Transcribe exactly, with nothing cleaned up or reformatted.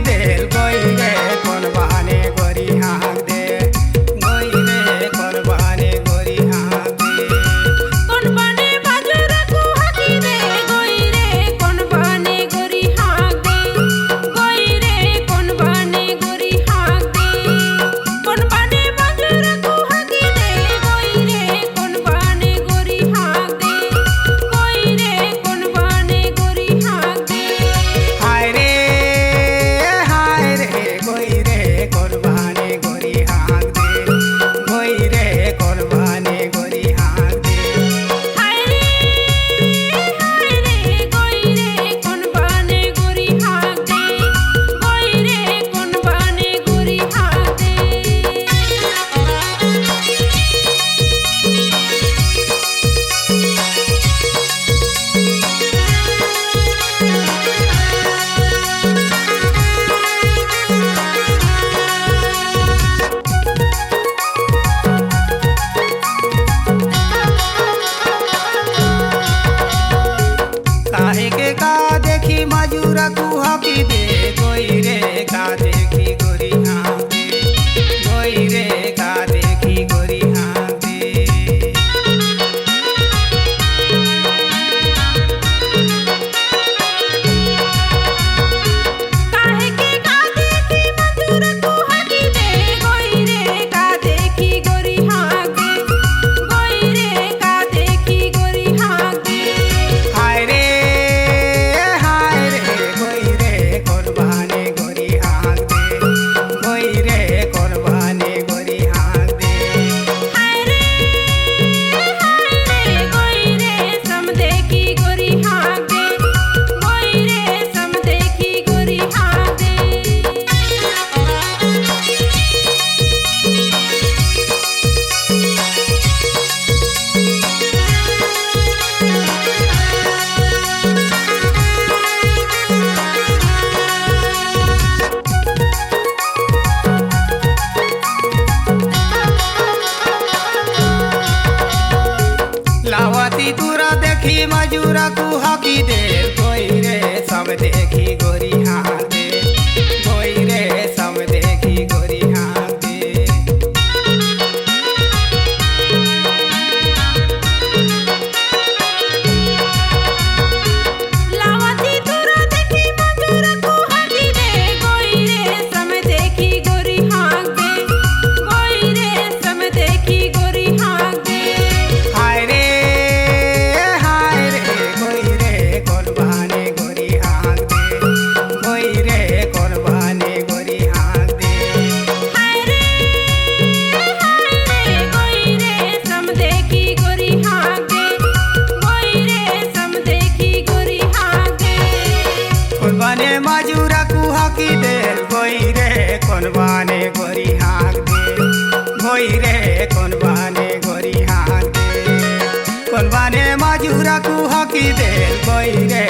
देल गोई रे कोन बहाने गोरी हाँक दे, गोई रे कोन बहाने गोरी हाँक दे। कोन बहाने मजूर को हकी दे, गोई रे कोन बहाने गोरी हाँक दे, गोई रे कोन बहाने गोरी हाँक दे। कोन बहाने मजूर को हकी दे, गोई रे कोन बहाने गोरी हाँक दे, गोई रे कोन बहाने गोरी हाँक दे। हाय रे, हाय रे, गोई रे कोन बहाने गोरी हाँक दे, गोई रे कोन बहाने गोरी हाँक दे। हाय रे, हाय रे, गोई रे कोन बहाने गोरी हाँक दे, गोई रे कोन बहाने गोरी हाँक दे। काहे के का देखी मजूरा कुहा की दे, गोई रे का देखी गोरी हाँक दे, गोई रे का देखी गोरी हाँक दे। काहे के का देखी मजूर कुहा की दे, गोई रे का देखी गोरी हाँक दे, गोई रे का देखी गोरी हाँक दे। हाय रे, हाय रे, गोई रे कोन बहाने गोरी हाँक दे, गोई रे कोन बहाने गोरी हाँक दे। हाय रे, हाय रे, गोई रे सम देखी गोरी हाँक दे, गोई रे सम देखी गोरी हाँक दे। लावती दूरा देखी मजूरा कुहा की दे, गोई रे सम देखी गोरी हाँक दे, गोई रे सम देखी गोरी हाँक दे। लावती दूरा देखी मजूर कुहा की दे, गोई रे सम देखी गोरी हाँक दे, गोई रे सम देखी गोरी हाँक दे। हाय रे, हाय रे, गोई रे कोन बहाने गोरी हाँक दे, गोई रे कोन बहाने गोरी हाँक दे। हाय रे, हाय रे, गोई रे सम देखी गोरी हाँक दे, गोई रे सम देखी गोरी हाँक दे। कोन बहाने मजूरा कुहा की दे, गोई रे कोन बहाने गोरी हाँक दे, गोई रे कोन बहाने गोरी हाँक दे। कोन बहाने मजूरा कुहा की दे, गोई रे